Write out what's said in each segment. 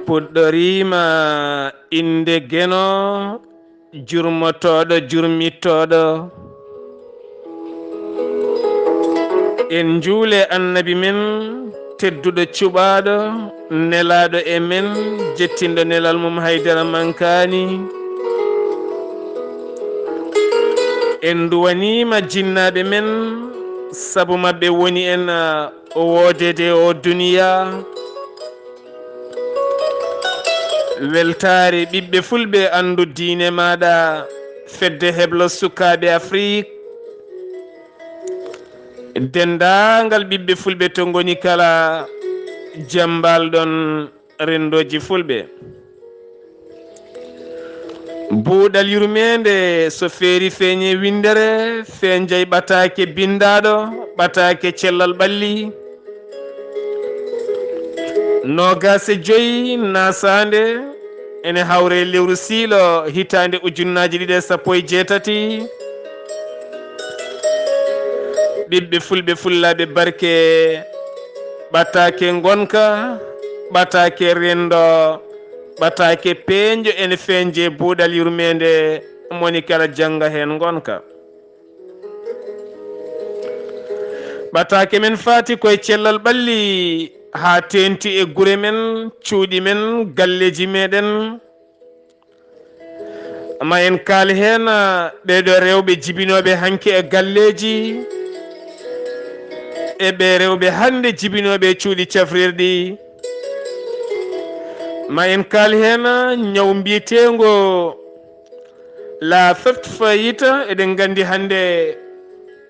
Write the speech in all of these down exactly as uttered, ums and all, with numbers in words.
Puɗɗoriima innde Geno, jurmotooɗo, jurmittooɗo. En njuule Annabi men, tedduɗo, cuɓaaɗo, nelaaɗo e men, jettinɗo nelal mum, haydara mankaani. En nduwaniima jinnaaɓe men, sabu maɓɓe woni en, ah, woodeede o duniya. Weltaare ɓiɓɓe fulɓe, anndu diine maaɗa, fedde heblo sukaaɓe Afrik, denndaangal ɓiɓɓe fulɓe to ngoni kala, jam mbaal-ɗon renndooji fulɓe. Buuɗal yurmeende so feeri feeñe winndere, feenjay ɓataake binndaaɗo, ɓataake cellal ɓalli. Noogaas e joy naasaande, ene hawre lewru siilo hitaande ujunnaaji ɗiɗi e sappo e jeetati. Ɓiɓɓe fulɓe fullaaɓe barke, ɓataake ngonka, ɓataake renndo, ɓataake peeñɗo ene feeñje buuɗal yurmeende, moni kala jannga heen ngonka. Ɓataake men faati koye cellal ɓalli, haa teeŋti e gure men, cuuɗi men, galleeji meɗen. Ma en kaal heen, ah, ɓee ɗoo rewɓe jibinooɓe hanki e galleeji, e ɓee rewɓe hannde jibinooɓe e cuuɗi cafrirɗi. Ma en kaal heen, ah, ñaw mbiyeteengo la feft fayita, eɗen nganndi hannde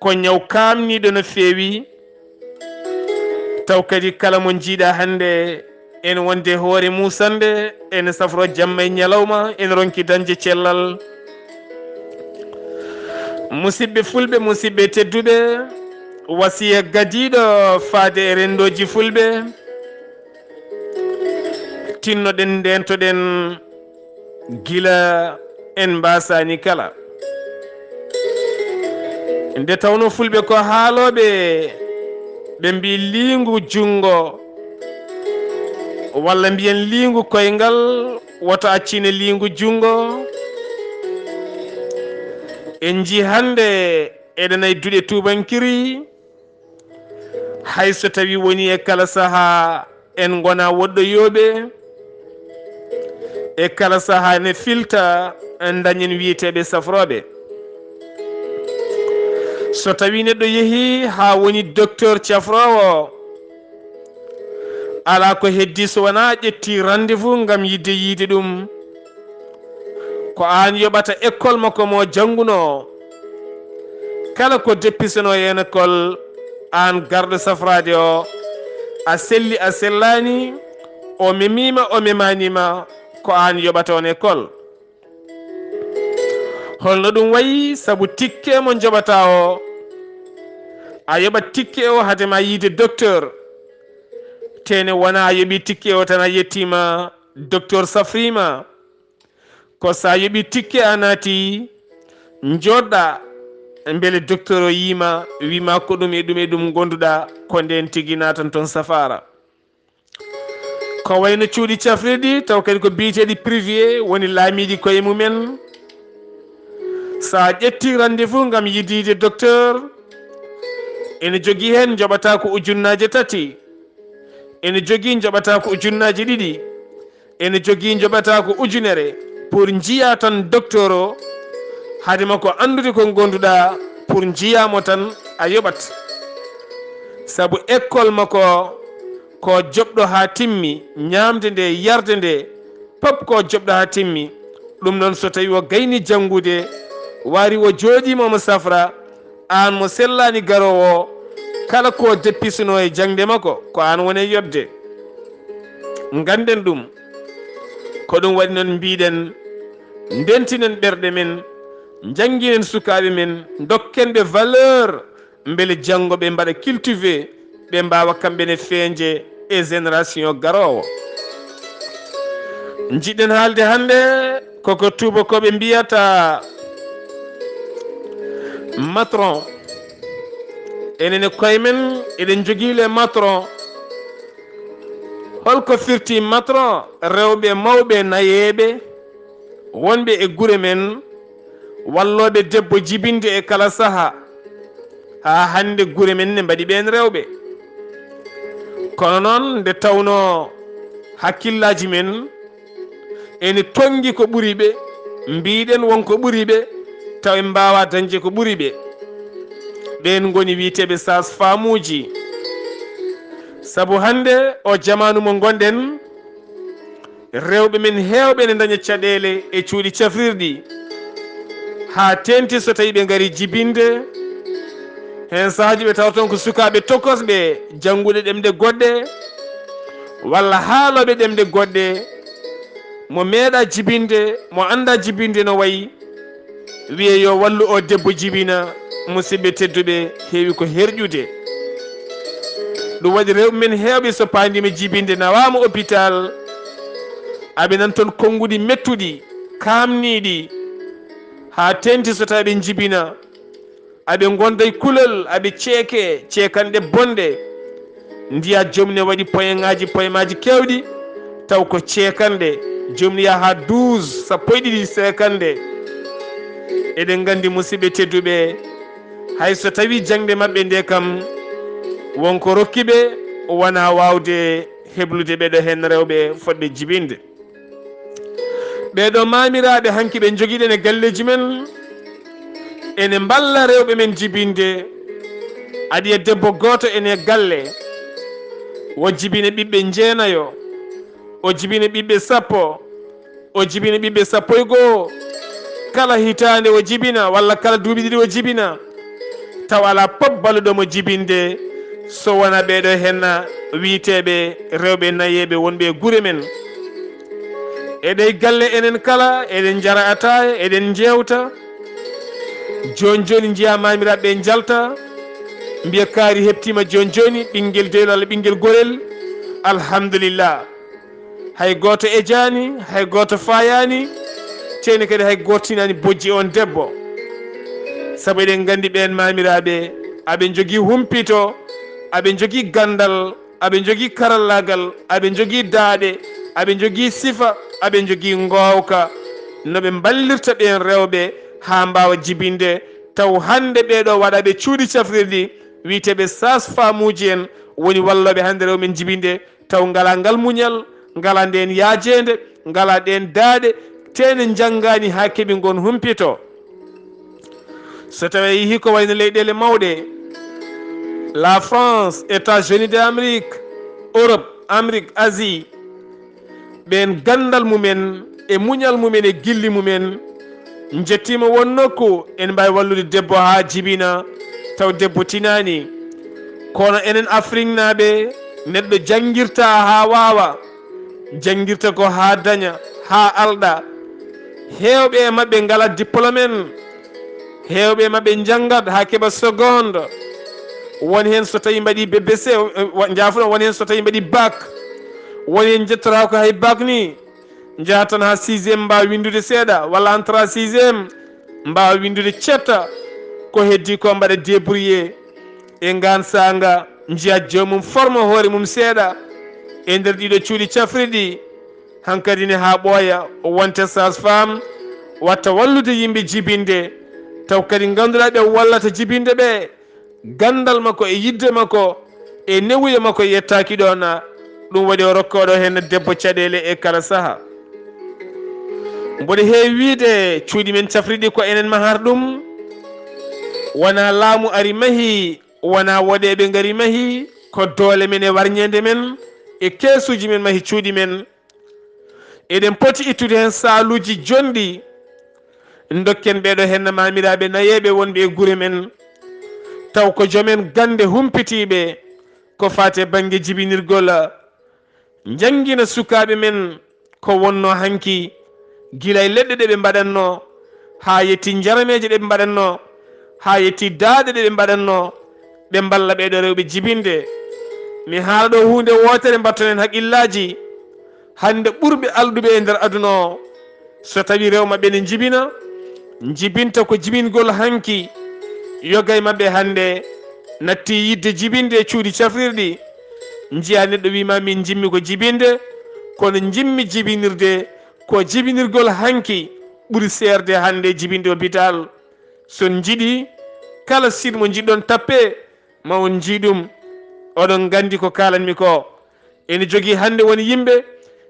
ko ñaw kaamniiɗo no feewi. Taw kadi kala mo njiiɗa hannde ene wonde hoore muusannde, ene safro jamma e ñalawma, ene ronki dañde cellal. Musidɓe fulɓe, musidɓe tedduɓe, wasiya gadiiɗo faade e renndooji fulɓe, tinnoɗen, ndeentoɗen gila en mbaasaani kala. Nde tawnoo fulɓe ko haalooɓe, ɓe mbii liingu junngo, walla mbiyen liingu koyngal, woto accine liingu junngo. En njii hannde eɗen e duɗe tuubankiri, hay so tawii wonii e kala sahaa en ngonaa woɗɗoyooɓe, e kala sahaa ne filta en ndañen wiyeteeɓe safrooɓe. So tawii neɗɗo yehii haa woni docteur cafroowo, alaa ko heddii so wonaa ƴetti rendez-vous ngam yiɗde yiide ɗum. Ko aan yoɓata école makko mo janngunoo. Kala ko deppisanoo e école, aan garɗo safraade o, a selli, a sellaani, o memiima, o memaaniima, ko aan yoɓata oon école. Holno ɗum wayi? Sabu tikke mo njoɓataa o, a yoɓat tikke o hade ma yiide docteur. Tee ne wonaa a yoɓii tikke o tan a yettiima, docteur safriima. Ko so a yoɓii tikke a naati, njooɗɗa, mbele docteur o yiima, wiima ko ɗum e ɗum e ɗum ngonduɗa, ko ndeen tigi naatan toon safaara. Ko wayno cuuɗi cafrirɗi, taw kadi ko biyeteeɗi privé, woni laamiiɗi koye mumen. So a ƴetti rendez-vous ngam yidiide docteur, ene jogii heen njoɓata ko ujunnaaje tati, ene jogii njoɓata ko ujunnaaje ɗiɗi, ene jogii njoɓata ko ujunere, pour njiya tan docteur o, hade ma ko anndude ko ngonduɗa, pour njiya mo tan a yoɓat. Sabu école makko ko joɓɗo haa timmi, ñaamde nde, yarde nde, pop ko joɓɗo haa timmi. Ɗum noon, so tawii o gayni janngude, wari o jooɗiima omo safra, aan mo sellaani garoowo o, kala ko deppisunoo e jaŋde makko, ko aan woni e yoɓde. Ngannden ɗum. Ko ɗum waɗi noon mbiɗen, ndentinen ɓerɗe men, njannginen sukaaɓe men, ndokken ɓe valeur, mbele janngo ɓe mbaɗa cultivé, ɓe mbaawa kamɓe ne feeñde e génération garoowo. Njiɗɗen haalde hannde koko tuubakooɓe mbiyata matron. Enen e koye men, eɗen njogii le matron. Holko firti matron rewɓe mawɓe nayeeɓe wonɓe e gure men, wallooɓe debbo jibinde e kala saha? Haa hannde gure men ne mbaɗi ɓeen rewɓe. Kono noon, nde tawnoo hakkillaaji men ene tonngi ko ɓuri ɓe, mbiɗen won ko ɓuri ɓe, taw en mbaawaa dañde ko ɓuri ɓe. Ɓeen ngoni wiyeteeɓe sage-femme uji. Sabu hannde o jamaanu mo ngonɗen, rewɓe men heewɓe ne ndaña caɗeele e cuuɗi cafrirɗi, haa teeŋti so tawii ɓe ngarii jibinde. Heen sahaaji ɓe tawata toon ko sukaaɓe tokosɓe janngude ɗemɗe goɗɗe, walla haalooɓe ɗemɗe goɗɗe. Mo meeɗaa jibinde, mo anndaa jibinde no wayi, wiyee yo wallu o debbo jibina. Musidɓe tedduɓe, heewi ko herƴude. Ɗum waɗi rewɓe men heewɓe so paandiima jibinde, nawaama hôpital, aɓe nana toon konnguɗi mettuɗi, kaamniiɗi, haa teeŋti so tawii ɓe njibina, aɓe ngonda e kulol, aɓe ceeke, ceekanɗe bonɗe. Njiyaa joom ne waɗi poyeŋaaji, poyemaaji keewɗi, taw ko ceekanɗe. Joom ne yaha haa douze, sappo e ɗiɗi seekanɗe. Eɗen nganndi, musidɓe tedduɓe, hay so tawii jaŋde maɓɓe nde kam, won ko rokki ɓe, wonaa waawde heblude ɓeɗo heen rewɓe fotɓe jibinde. Ɓeɗo maamiraaɓe hanki ɓe njogiɗen e galleeji men, ene mballa rewɓe men jibinde. Aɗa yiya debbo gooto ene galle, o jibina ɓiɓɓe jeenayo, o jibina ɓiɓɓe sappo, o jibina ɓiɓɓe sappo e goo. Kala hitaande o jibina, walla kala duuɓi ɗiɗi o jibina. Taw alaa pop balluɗo mo jibinde, so wonaa ɓeɗo henna wiyeteeɓe rewɓe nayeeɓe wonɓe e gure men. E ɗey galle enen kala, eɗen njara ataaya, eɗen njeewta. Jooni jooni njiyaa maamiraaɓe ɓe njalta, mbiya kaari heɓtiima jooni jooni, ɓinngel dewel walla ɓinngel gorel. Alhamdulillah. Hay gooto ejaani, hay gooto faayaani, teeni kadi hay gooto tinaani bojji on debbo. Sabu eɗen nganndi ɓeen maamiraaɓe, aɓe njogii humpito, aɓe njogii ganndal, aɓe njogii karallaagal, aɓe njogii daaɗe, aɓe njogii sifa, aɓe njogii ngoowka, no ɓe mballirta ɓeen rewɓe haa mbaawa jibinde. Taw hannde ɓeeɗo waɗaaɓe cuuɗi cafrirɗi, wiyeteeɓe sage-femme uji en, woni wallooɓe hannde rewɓe men jibinde, taw ngalaa ngal muñal, ngalaa ndeen yaajeende, ngalaa ɗeen daaɗe, teene njanngaani haa keɓi ngoon humpito. So tawii a yehii ko wayno leyɗeele mawɗe, la France, États-Unis de Amérique, Europe, Amérique, Asie, ɓeen ganndal mumen e muñal mumen e gilli mumen njettiima won nokku, ene mbaawi wallude debbo haa jibina, taw debbo tinaani. Kono enen Afriknaaɓe, neɗɗo janngirta haa waawa, janngirta ko haa daña, haa alɗa. Heewɓe e maɓɓe ngalaa diplôme en, heewɓe e maɓɓe njanngat haa keɓa seconde. Won heen so tawii mbaɗii B B C, wa-, njaafuɗon, won heen so tawii mbaɗii bac. Won heen njettoraa ko hay bac nii. Njaha tan haa sixième mbaawa winndude seeɗa, walla entrée sixième mbaawa winndude cetta. Ko heddii ko mbaɗa débrouiller. E ngaan saanga, njiya joomum forma hoore mum seeɗa e nder ɗiɗo cuuɗi cafrirɗi. Hankadi ne haa ɓooya, wonta sage-femme, watta wallude yimɓe jibinde. Taw kadi ngannduɗaa ɓe wallata jibinde ɓe, ganndal makko e yiɗde makko e newuya makko yettaaki ɗoon. Ɗum waɗi o rokka oɗo heen debbo caɗeele e kala saha. Mboɗo heewi wiide cuuɗi men cafrirɗi ko enen mahata ɗum. Wonaa laamu ari mahi, wonaa woɗeeɓe ngari mahi, ko doole men e warñeende men e keesuuji men mahi cuuɗi men. Eɗen poti ittude heen saaluuji jonɗi, ndokken ɓeeɗo henna maamiraaɓe nayeeɓe wonɓe e gure men, taw ko joom en gannde humpitiiɓe ko faati e bannge jibinirgol. Njanngina sukaaɓe men ko wonnoo hanki, gila e leɗɗe ɗe ɓe mbaɗatnoo, haa yetti njarameeje ɗe ɓe mbaɗatnoo, haa yetti daaɗe ɗe ɓe mbaɗatnoo, ɓe mballa ɓeeɗo rewɓe jibinde. Mi haala ɗo huunde wootere, mbatton heen haqqillaaji. Hannde ɓurɓe alɗuɓe e nder aduna o, so tawii rewo maɓɓe ne jibina, jibinta ko jibingol hanki. Yoga e maɓɓe hannde natti yiɗde jibinde e cuuɗi cafrirɗi. Njiya neɗɗo wiima min njimmi ko jibinde, kono njimmi jibinirde ko jibinirgol hanki ɓuri seerde hannde jibinde hôpital. So on njiɗi kala site mo njiɗɗon tappe, ma on njii ɗum. Oɗon nganndi ko kaalanmi ko. Ene jogii hannde won yimɓe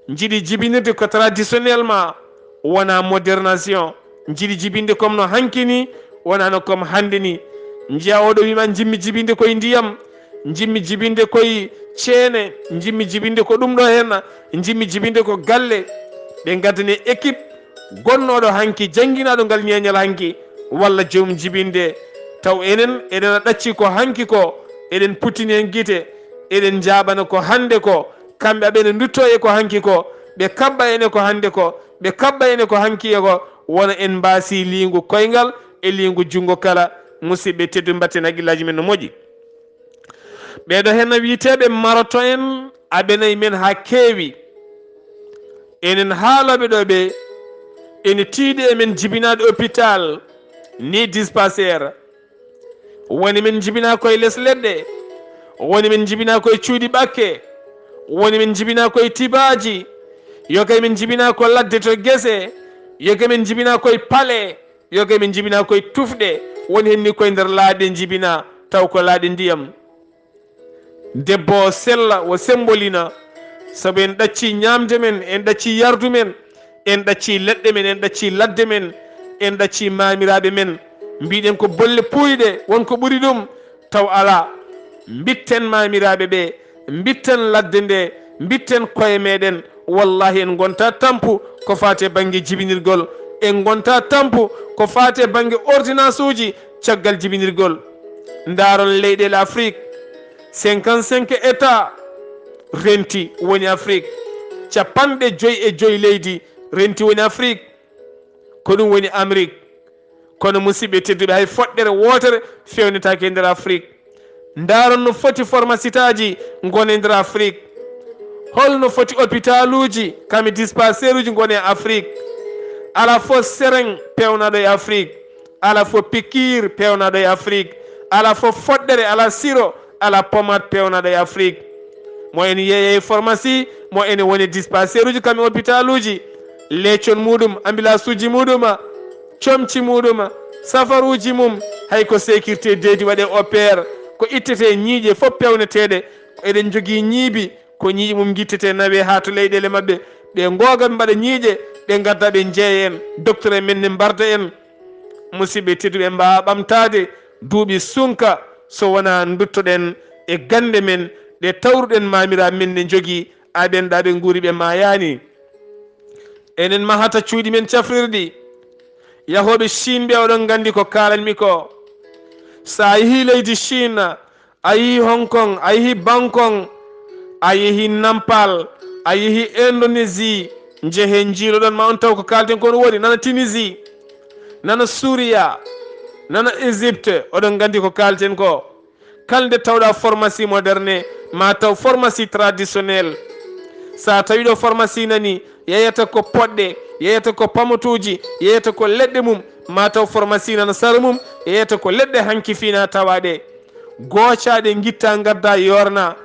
njiɗi jibinirde ko traditionnellement, wona modernation. Njiɗi jibinde comme no hanki ni, wona no comme hannde ni. Njiya oɗo wiima njimmi jibinde koye ndiyam, njimmi jibinde koye ceene, njimmi jibinde ko ɗum ɗo henna, njimmi jibinde ko galle. Ɓe ngaddane équipe gonnooɗo hanki, jannginaaɗo ngal ñeeñal hanki, walla joom jibinde. Taw enen, eɗen a ɗacci ko hanki ko, eɗen puttini heen gite, eɗen njaaɓana ko hannde ko, kamɓe aɓe ne nduttoo e ko hanki ko, ɓe kaɓɓa en e ko hannde ko, ɓe kaɓɓa en e ko hanki e ko, wona en mbaasi liingu koyngal e liingu junngo kala. Musidɓe teddu, mbatten haqqillaaji men no moƴƴi. Ɓeeɗo henna wiyeteeɓe maroto en, aɓenay men haa keewi. Enen haalooɓe ɗo ɓe, ene tiiɗi e men jibinaade hôpital, ni dispensaire. Woni men njibinaa koye les leɗɗe, woni men njibinaa koye cuuɗi ɓakke, woni men njibinaa koye tibaaji, yo kay men njibinaa ko ladde to gese, yo kay men njibinaa koye pale, yo kay men njibinaa koye tufɗe, woni hen ni koye nder laaɗe njibinaa, taw ko laaɗe ndiyam. Debbo o sella, o sembolina, sabu en ɗaccii ñaamde men, en ɗaccii yardu men, en ɗaccii leɗɗe men, en ɗaccii ladde men, en ɗaccii maamiraaɓe men. Mbiɗen ko bolle puuyɗe, won ko ɓuri ɗum, taw alaa. Mbitten maamiraaɓe ɓe, mbitten ladde nde, mbitten koye meɗen. Wallahi en ngonta tampu ko faati e bannge jibinirgol, en ngonta tampu ko faati e bannge ordonnance uji caggal jibinirgol. Ndaaron leyɗeele Afrik, cinquante-cinq États renti woni Afrik, capanɗe joyi e joyi leydi renti woni Afrik, ko ɗum woni Amrik. Kono musidɓe tedduɓe, hay foɗɗere wootere fewnetaake e nder Afrik. Ndaaron no foti pharmacie taaji ngoni e nder Afrik. Holno foti hôpital uji kam e dispensaire uji ngoni e Afrik. Alaa fof seringue peewnaaɗo e Afrik. Alaa fof pikiir peewnaaɗo e Afrik. Alaa fof foɗɗere, alaa siro, alaa pommade peewnaaɗo e Afrik. Mo ene yeeya e pharmacie, mo ene woni dispensaire uji kam e hôpital uji. Leecon muɗum, ambulance uji muɗum, comci muɗum, safaruuji mum, hay ko sécurité deedi waɗee opère, ko ittete ñiiƴe fof peewneteeɗe. Eɗen njogii ñiibi, ko ñiiƴe mum ngittete nawee haa to leyɗeele maɓɓe. Ɓe ngooga ɓe mbaɗa ñiiƴe, ɓe ngadda ɓe njeeya en, docteur en men ne mbarda en. Musidɓe tedduɓe, en mbaawaa ɓamtaade duuɓi sunka so wonaa nduttoɗen e gannde men ɗe tawruɗen maamiraaɓe men ne njogii, aɓen ɗa ɓe nguuri ɓe maayaani. Enen mahata cuuɗi men cafrirɗi. Yahooɓe Chine ɓe, oɗon nganndi ko kaalanmi ko. So a yehii leydi Chine, a yehii Hong Kong, a yehii Bangkok, a yehii Nampal, a yehii Indonésie, njehee njiiloɗon ma on taw ko kaalten ko no woodi, nana Tunisie, nana Suuriya, nana Égypte, oɗon nganndi ko kaalten ko. Kala nde tawɗa pharmacie moderne, ma taw pharmacie traditionnelle. Sa tawi ɗo pharmacie nani, yeyata ko poɗɗe, yeyata ko pamotuuji, yeyata ko leɗɗe mum, ma taw pharmacie nana sara mum, yeyata ko leɗɗe hanki fina tawaɗe. Goocaɗe ngitta ngadda yorna.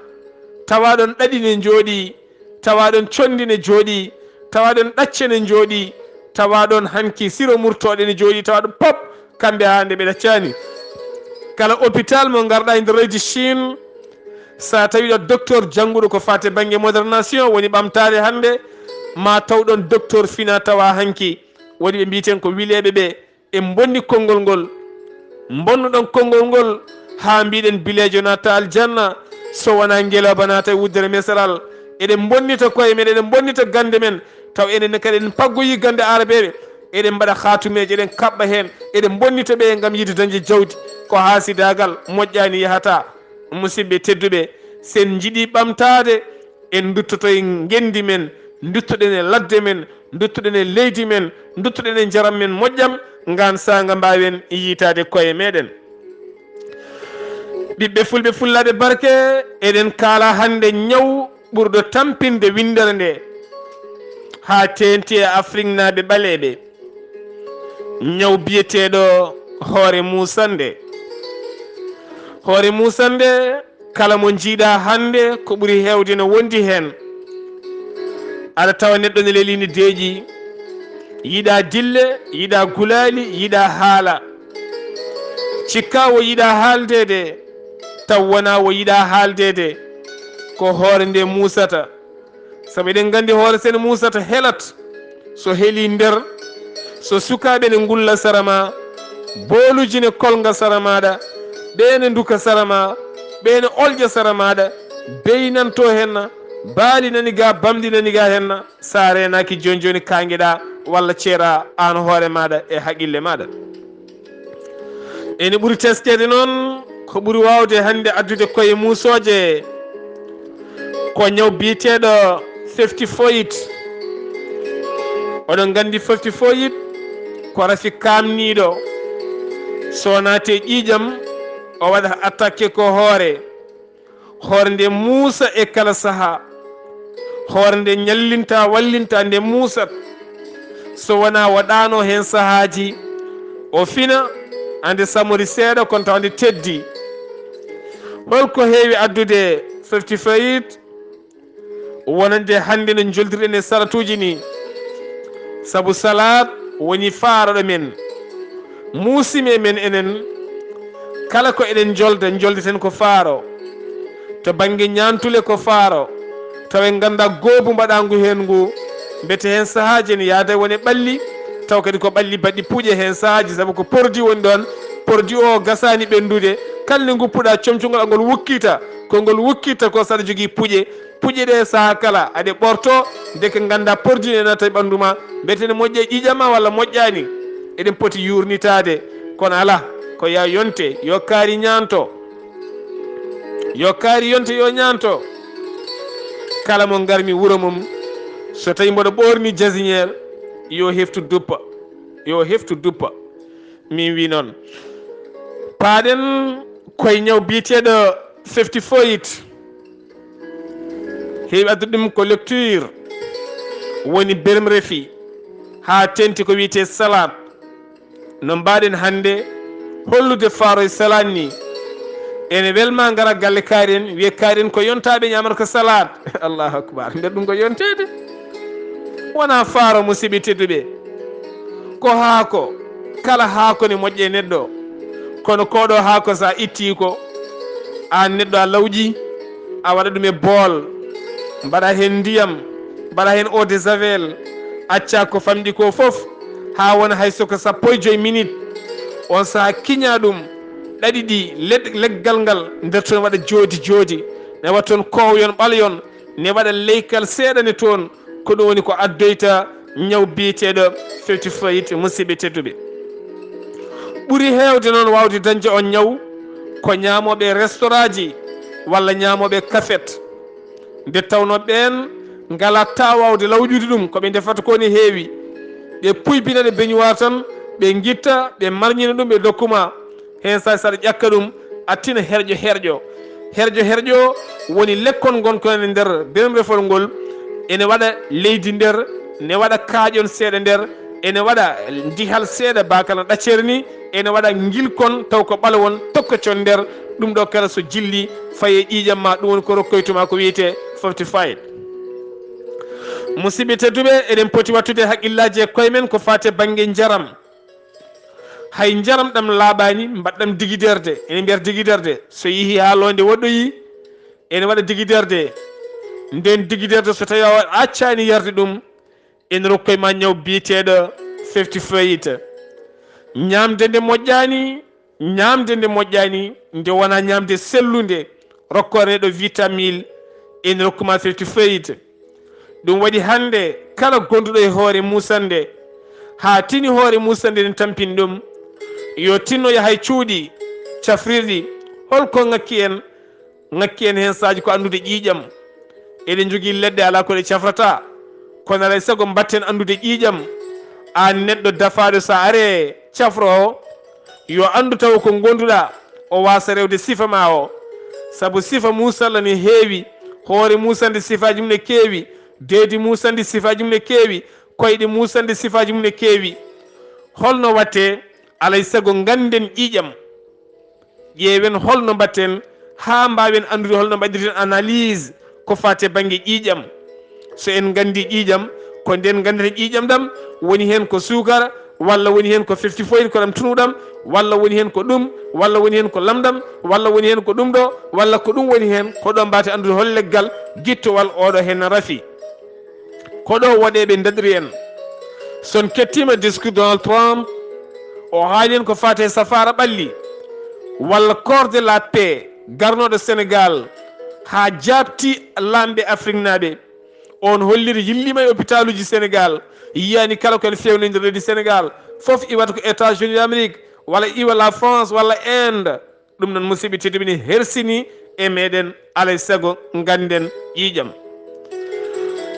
Tawa ɗon ɗaɗi ne njooɗi, tawa ɗon condi ne jooɗi, tawa ɗon ɗacce ne njooɗi, tawa ɗon hanki siro murtoɗe ne jooɗi, tawa ɗum pop kamɓe haa nde ɓe ɗaccani. Kala hôpital mo ngarɗa e nder leydi Chine, sa tawi ɗo docteur jannguɗo ko fate bannge modernation woni ɓamtaare hannde, ma taw ɗon docteur fina tawa hanki. Woni ɓe mbiten ko wileɓe ɓe, en bonni konngol ngol, bonnuɗon konngol ngol haa mbiɗen bileejo naata aljanna, so wona ngelooba naata e wuddere meseral. Eɗen bonnita koye men, eɗen bonnita gannde men, taw enen ne kadi eɗen paggoyi gannde aarabeeɓe, eɗen mbaɗa haatumeeje, eɗen kaɓɓa heen, eɗen bonnita ɓe ngam yiɗde dañde jawdi. Ko haasidaagal, moƴƴaani, yahataa. Musidɓe tedduɓe, sen njiɗi ɓamtaade, en nduttoto e ngenndi men, nduttoɗen e ladde men, nduttoɗen e leydi men, nduttoɗen e njaram men moƴƴam, ngaan saanga mbaawen yiitaade koye meɗen. Ɓiɓɓe fulɓe, fullaaɓe barke, eɗen kaala hannde ñaw ɓurɗo tampinde winndere nde haa teenti e Afriknaaɓe ɓaleeɓe. Ñaw biyeteeɗo hoore muusannde. Hoore muusannde Kala mo njiiɗaa hannde, ko ɓuri heewde no wondi heen. Aɗa tawa neɗɗo ne lelii, ne deeƴi, yiɗaa dille, yiɗaa gulaali, yiɗaa haala. Cikkaa wo yiɗaa haaldeede, taw wonaa wo yiɗaa haaldeede, ko hoore nde muusata. Sabu eɗen nganndi hoore so ne muusata, helat. So helii nder, so sukaaɓe ne ngulla sara ma, booluuji ne kolnga sara maaɗa, ɓee ne nduka sara ma, ɓee ne olƴa sara maaɗa, beynanto henna, baali nani ga, bamndi nani ga henna, so a reenaaki jooni jooni kaangeɗaa walla ceeraa aan hoore maaɗa e haqqille maaɗa. Ene ɓuri teskeede noon, ko ɓuri waawde hannde addude koye muusooje, ko ñaw biyeteeɗo fifty-four it. Oɗon nganndi fifty-four it ko rafi kaamniiɗo. So naati e ƴiiƴam, o waɗa attaque ko hoore. Hoore nde muusa e kala sahaa. Hoore nde ñallinta, wallinta, nde muusat. So wonaa o ɗaano heen sahaaji, o fina, ande samori seeɗa, kono tawa nde teddi. Holko heewi addude fifty-four it? Wonande hannde no njoldirɗen e salatuuji ni. Sabu salaat woni faaroɗo men. Muusimi e men enen, kala ko eɗen njolda, njoldeten ko faaro. To bannge ñaantule ko faaro, tawa en nganndaa goobu mbaɗaangu heen ngu, mbete heen sahaaji ene yaada wone ɓalli, taw kadi ko ɓalli baɗɗi puƴe heen sahaaji, sabu ko produit woni ɗoon, produit o gasaani ɓenndude, kala nde nguppuɗaa comcungol, angol wukkita, ko ngol wukkita ko saɗa jogii puƴe, puƴe ɗe sahaa kala aɗe ɓorto, ndeke nganndaa produit ne natta e ɓanndu ma, mbete ne moƴƴa e ƴiiƴam ma walla moƴƴaani. Eɗen poti yuurnitaade, kono alaa, ko yo yonte, yo kaari ñaanto, yo kaari yonte, yo ñaanto. Kala mo ngarmi wuro mum, so tawi mboɗo ɓoorni jasiñeer, yo heftu duppa, yo heftu duppa. Min wi noon, paaɗen koye ñaw biyeteeɗo fifty-four it. Heewi addude ɗum ko lecture, woni berem refi, haa tenti ko wiyetee salaat. No mbaaɗen hannde hollude faaro e salaat ni? Ene welma ngara galle kaari en, wiye kaari en ko yontaaɓe ñaamata ko salaat. Allahu akbar, nder ɗum ko yonteede. Wonaa faaro, musidɓe tedduɓe. Ko haako, kala haako ne moƴƴa e neɗɗo. Kono koɗo haako, so a ittii ko, aan neɗɗo a lawƴi, a waɗa ɗum e bool, mbaɗa heen ndiyam, mbaɗa heen eau de javel, acca ko famɗi ko fof, haa wona hay so ko sappo e joy minit. On sahaa kiña ɗum, ɗaɗi ɗi, led-, leggal ngal, nder toon waɗa joodi joodi, ne waɗa toon kooyon ɓaleyon, ne waɗa leykal seeɗa ne toon, ko ɗum woni ko addoyta ñaw biyeteeɗo fifty-four it, musidɓe tedduɓe. Ɓuri heewde noon waawde dañde on ñaw ko ñaamooɓe restoraaji walla ñaamooɓe kafet. Nde tawnoo ɓeen ngalaa taa waawde lawƴude ɗum, ko ɓe ndefata ko ne heewi. Ɓe puybina ɗe beñuwaar tan, ɓe ngitta, ɓe marñina ɗum, ɓe ndokku ma. Heen saay so aɗa ƴakka ɗum, a tina herƴo herƴo. Herƴo herƴo woni lekkol ngon ko e nder berem refol ngol. Ene waɗa leydi nder, ne waɗa kaaƴon seeɗa nder, ene waɗa ndihal seeɗa, bakal no ɗaccere ni, ene waɗa ngilkon taw ko ɓalewon tokkocon nder. Ɗum ɗo kala so jilli, faye ƴiiƴam ma, ɗum woni ko rokkoytuma ko wiyetee fortified. Musidɓe tedduɓe, eɗen poti wattude haqqillaaji e koye men ko faati e bannge njaram. Hay njaram ɗam laaɓaani, mbaɗɗam digiderde. Ene mbiyata digiderde. So yehii haa loonde woɗɗoyii, ene waɗa digiderde. Nden digiderde, so tawii a accaani yarde ɗum, ene rokkoy ma ñaw biyeteeɗo fortified. Ñaamde nde moƴƴaani, ñaamde nde moƴƴaani, nde wonaa ñaamde sellunde, rokkoreeɗo vitamine, ene rokku ma fortified. Ɗum waɗi hannde kala gonduɗo e hoore muusannde, haa tini hoore muusannde nden tampini ɗum, yo tinno yaha e cuuɗi cafrirɗi. Hol ko ŋakki en? Ŋakki en heen saaji ko anndude ƴiiƴam. Eɗen njogii leɗɗe alaa ko ɗe cafrata, kono alaa e sago mbatten anndude ƴiiƴam. Aan neɗɗo dafaaɗo, so a aree cafroowo, yo anndu taw ko ngonduɗaa o waasa rewde sifa ma o. Sabu sifa muusalla ne heewi, hoore muusannde sifaaji mum ne keewi, deedi muusannde sifaaji mum ne keewi, koyɗe muusannde sifaaji mum ne keewi. Holno waɗtee? Alaa e sago ngannden ƴiiƴam. Ƴeewen holno mbaɗten haa mbaawen anndude holno mbaɗirten analyse ko faati e bannge ƴiiƴam. So en nganndii ƴiiƴam, ko ndeen nganndeten ƴiiƴam ɗam, woni heen ko suukara, walla woni heen ko fifty-four, ko ɗam tunuɗam, walla woni heen ko ɗum, walla woni heen ko lamɗam, walla woni heen ko ɗum ɗo, walla ko ɗum woni heen, ko ɗo mbaaten anndude hol leggal gittowal oɗo heen rafi. Ko ɗo woɗeeɓe ndaɗiri en. So on kettiima discours Donald Trump, o haali en ko faati e safaara ɓalli, walla corps de la paix garnooɗo Senegal, haa jaabti laamɓe Afriknaaɓe. On holliri yilliima e hôpitaluuji Senegal, yiyaani kala ko en feewni nder leydi Senegal. Fof iwata ko États-Unis d'Amérique, walla iwa la France, walla Inde. Ɗum noon, musidɓe tedduɓe, ne hersini e meɗen, alay sago ngannden ƴiiƴam.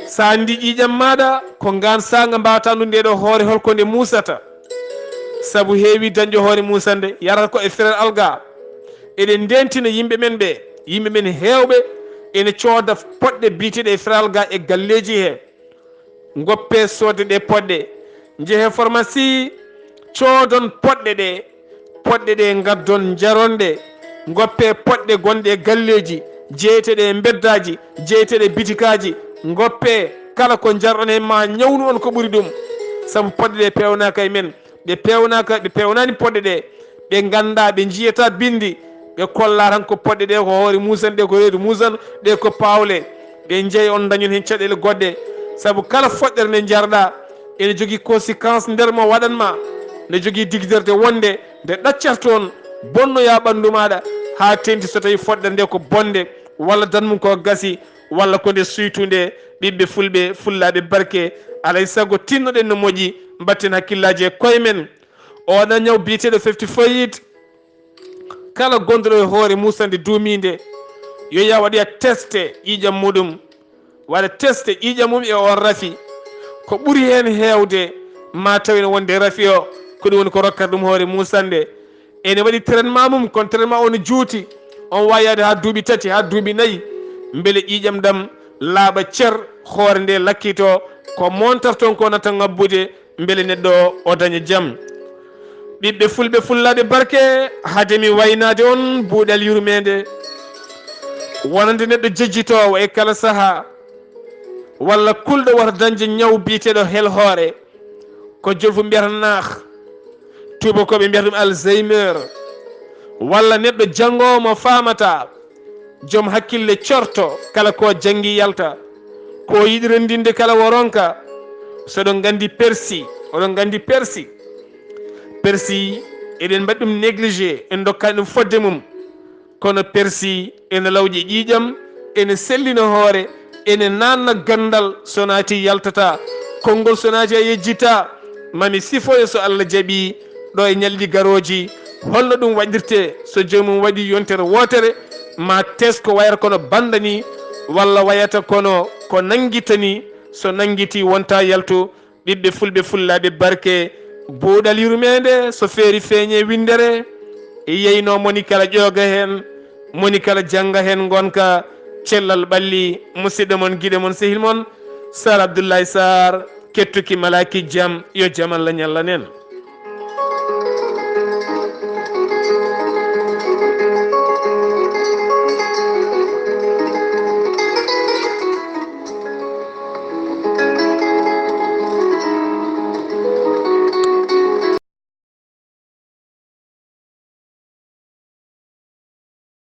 So a anndi ƴiiƴam maaɗa, ko ngaan saanga mbaawata anndude nde ɗo hoore holko nde muusata. Sabu heewi dañde hoore muusannde, yarata ko e frère alga. Eɗen ndeentina yimɓe men ɓe, yimɓe men heewɓe ene cooda poɗɗe biyeteeɗe e frère alga e galleeji he. Ngoppe soodde ɗe poɗɗe, njehe pharmacie, coodon poɗɗe ɗe, poɗɗe ɗe ngaddon njaron ɗe. Ngoppe poɗɗe gonɗe e galleeji, jeyeteeɗe e mbeddaaji, jeyeteeɗe e bitikaaji. Ngoppe kala ko njarɗon heen, ma ñawnu on ko ɓuri ɗum. Sabu poɗɗe ɗe peewnaaka e men, ɓe peewnaaka, ɓe peewnaani poɗɗe ɗe, ɓe nganndaa, ɓe njiyataa binndi, ɓe kollaa tan ko poɗɗe ɗe, ko hoore muusan ɗe, ko reedu muusan ɗe, ko paawle. Ɓe njeya on, ndañon heen caɗeele goɗɗe. Sabu kala foɗɗere nde njarɗaa, ene jogii conséquence nder mo waɗan ma, ne jogii digderde wonde nde ɗaccata toon, bonnoya ɓanndu maaɗa, haa teeŋti so tawii foɗɗere nde ko bonde, walla dan mum ko gasi, walla ko nde suytunde. Ɓiɓɓe fulɓe, fullaaɓe barke, alay sago tinnoɗen no moƴƴi, mbatten hakkillaaji e koye men. Oɗo ñaw biyeteeɗo fifty-four, kala gonduɗo e hoore muusannde duumiinde, yo yah waɗoya teste ƴiiƴam muɗum, waɗa teste ƴiiƴam mum e on rafi. Ko ɓuri heen heewde, ma taw ene wonde rafi o, ko ɗum woni ko rokkata ɗum hoore muusannde. Ene waɗi traitement mum, kono traitement o no juuti. On waawi yahde haa duuɓi tati, haa duuɓi nayi, mbele ƴiiƴam ɗam laaɓa cer, hoore nde lakkito, ko montar toon ko nata ngabbude, mbele neɗɗo o daña jam. Ɓiɓɓe fulɓe, fullaaɓe barke, hade mi waynaade on buuɗal yurmeende, wonande neɗɗo jejjitoowo e kala sahaa, walla kulɗo wata dañde ñaw biyeteeɗo hel hoore, ko jolfu mbiyata naah, tuubakooɓe mbiyata ɗum Alzheimer, walla neɗɗo janngoowo mo faamataa, joom hakkille corto, kala ko janngi yalta, ko yiɗi renndinde kala o ronka. So oɗon nganndi persi, oɗon nganndi persi. Persi, eɗen mbaɗi ɗum négligé, en ndokkaani ɗum fodde mum. Kono persi ene lawƴa ƴiiƴam, ene sellina hoore, ene naatna ganndal, so naati yaltataa. Konngol so naati a yejjitaa. Ma mi sifoyo so Allah jaɓii, ɗo e ñalɗi garooji, holno ɗum waɗirtee so joomum waɗii yontere wootere, ma tesko wayata kono bannda ni, walla wayata kono ko nanngita ni, so nanngitii wonta yaltu. Ɓiɓɓe fulɓe, fullaaɓe barke, buuɗal yurmeende, so feeri feeñe winndere, yeyno moni kala ƴooga heen, moni kala jannga heen ngonka, cellal ɓalli, musidɗo mon, giɗo mon, sehil mon, Sar Abdoulaye Sarr, kettuki malaaki jam, yo jam Allah ñallan en.